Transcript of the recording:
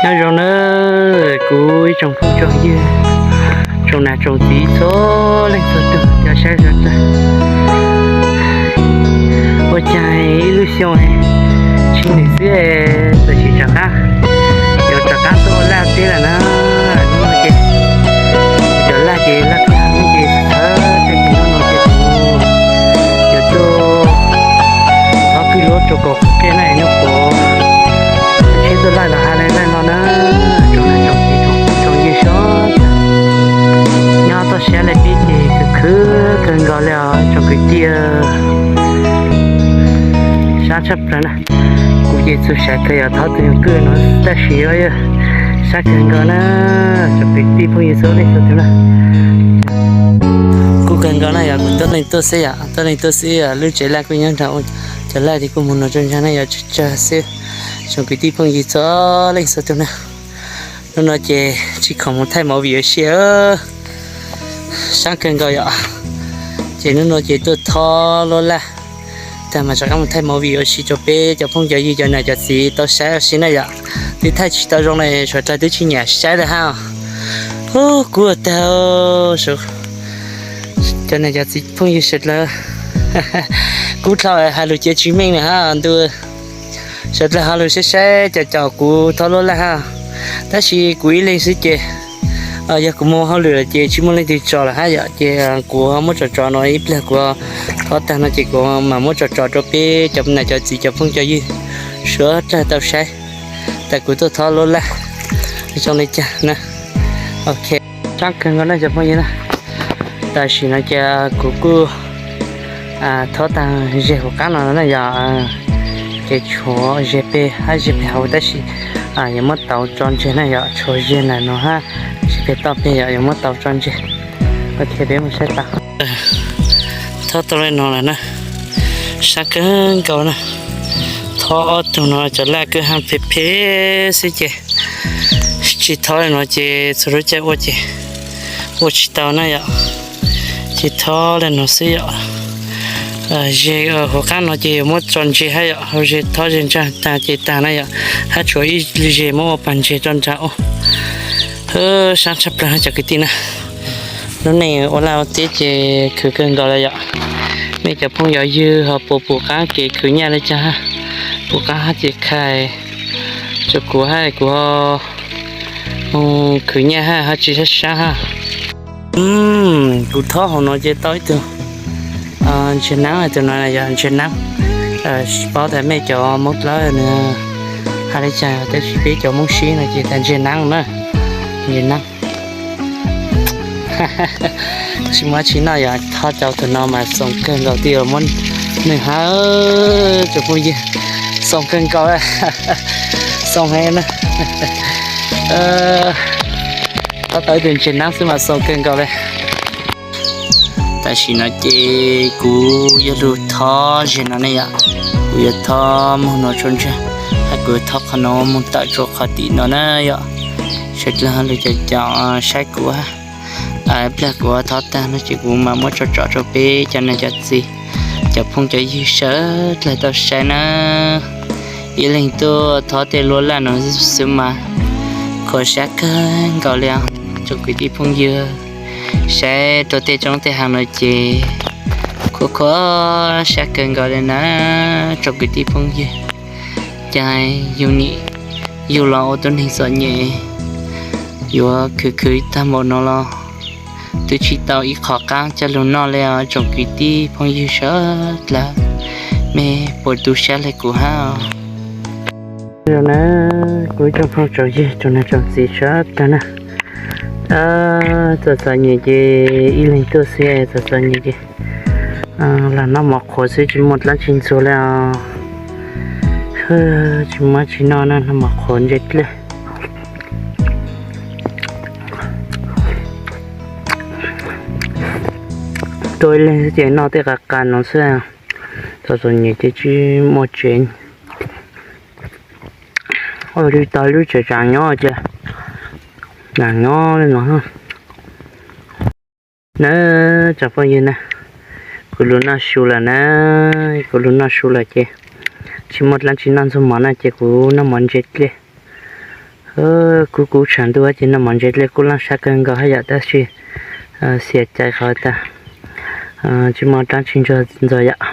Nyob zoo na kuv ib tsoom phooj tsoom ywg, tsoom nam tsoom txiv txhua leej txhua tus cov saib sawv daws. Ua cas ib lub xyoo tsib hlis xwb txawm sis rov qab, yuav rov qab tuaj ua laj teb lawm na. Hnub no ces cov laj ces laj kawg ces txhawv txhawv ces hnub no ces kuv yuav tuaj thov kwj lub rau kaum qub kiag na, hnub puav tsheb tuaj laj los hais li laj no na. Tsoom nam tsoom txiv tsoom phooj tsoom ywg sawv daws, nyob toj siab li peb ces khwv khwv kawg nkaus li os tsoom kwv tij. Sab tshaj plaws na. Kuv ces txhua sawv daws yog thov tus kwj no tab sis yog sab kawg nkaus na, tsoom kwv tij phooj ywg txhua leej txhua tus na. Kuj kawg nkaus na yog kuv tuaj leej tuaj xwb yom, tuaj leej tuaj xwb, lub tsev laj kuj nyob nrog cov laj ces kuj mus no tso ntshai na yog tsawg tsawg xwb. Tsoom kwv tij phooj ywg txhua leej txhua tus na. Hnub no ces tsis khoom mus thaij movie ua si, sab kawg nkaus yom. Ces hnub no ces tuaj thov lub laj tag mas rov qab mus thaij movie ua si rau peb cov phooj cov ywg cov nam cov txiv tau saib ua si na yom. Twb thaij tsis tau zoo li, sawv daws twb tsis nyiam saib lawm hab. Ub, kub tag, cov nam cov txiv phooj ywg sawv daws, kub dhau hais lus cia tsis meej na hab ntu. Sawv daws ho lus saib saib caum caum kuv thov lub laj hab. Tab sis kuv ib leeg xwb ces yog kuv mus hauj lwm lawm ces tsis muaj leej twg tso lawm hab yom, ces kuv muab tso tso no ib pliag kuv thov tag no ces kuv mam muab tso tso rau peb cov nam cov txiv cov phooj cov ywg sawv daws tau saib tas kuv tuaj thov lub laj zoo li cas na. Ok, sab kawg nkaus na cov phooj ywg na. Tam sim no ces kuv kuj thov tag ze hauv qab no na yom, ces tshuav ze peg hab ze peg hauv tab sis yuav muab tau tso ntseg na yom, tshuav ze ntawm no hab ze peg toj peg yom, yuav muab tau tso ntseg. Ok, peb mus saib tau. Thov tau li no lawm na, sab kawg nkaus na. Thov ob tug no cov laj kwj ha phem phem xwb ces tsis thov li no ces txhua lub caij ua ces ua tsis tau na yom. Ces thov li no xwb yom. Ze hauv qab no ces yuav muab tso ntseg hab yom, hauv ze thov ze ntsag tag ces tag na yom, hab tshuav ib ze muab ua pas ntseg rau nram ub. Sab tshaj plaws cov kwv tij na. Lub neej ua laj ua teb ces khwv kawg nkaus li yom. Mej cov phooj cov ywg ho puas pum qab kev khwv nyaj li cas hab, pum qab hab ces khai rau kuv hab kuv ho mus khwv nyaj hab ho tsis sab sab hab. Kuv thov hauv no ces tau ib tug ntseg nab, tus no yog ntseg nab. Tsis paub tas mej cov Moob Dlawb nws hais li cas tab sis peb cov Moob Sib no ces tas ntseg nab na, ntseg nab. Tsis muaj tsis noj yog thov cov tus no mas xoom kawg nkaus twb yuav muab nws hab, tsoom phooj ywg, xoom kawg nkaus, xoom heev na. Thov tau ib tug ntseg nab xwb mas xoom kawg nkaus li. Tam sim no ces kuv yuav lug thov ze no ne yom, kuv yuav thov moog no tso ntseg, hab kuv yuav thov qhov no moog tawm rua qhov tim no na yom. Sawv dlawg lug caum caum saib kuv hab, plag kuv thov tag no ces kuv mam muab tso tsom rau peb cov neeg cov txiv, cov phooj cov ywg sawv dlawg tau saib na. Ib leeg tuaj thov tej luab laj no xwb mas khuam sab kawg nkaus li os tsoom kwv tij phooj ywg. Saib rau tej roob tej hav no ces khuam khuam sab kawg nkaus li na tsoom kwv tij phooj ywg. Cas yug nim yug los ua tug neeg txom nyem yuav khwv khwv tag npaum no los twb tsis tau ib qho qaab coj lug noj li os tsoom kwv tij phooj ywg sawv dlawg. Mej puas tu sab le kuv hab os? Kuv ib tsoom phooj tsoom ywg tsoom neeg tsoom txiv sawv dlawg na, txom txom nyem ces ib leeg tuaj xwb txom txom nyem ces lam noj mov qhuav xwb tsis muaj dlaab tsi ntxuag li os. Tsis muaj tsi noj na, noj mov qhuav ntse dlej. Tuaj ib leeg xwb ces noj tej qas qas no xwb. Txom txom nyem ces tsis muaj tsev, ua li tau lub tsev tsaam nyob ces tsaam nyob li no. Na, tsoom phooj ywg na, kuv lug noj su lawm na, kuv lug noj su lawm ces tsis muaj dlaab tsi noj ntxuag mov na ces kuv noj mov ntse dlej. Kub kub tshav ntuj ces noj mov ntses dlej kub laj sab kawg nkaus hab yom, tab sis xiam cai qhov tas tsis muaj dlaab tsi ntxuag yom.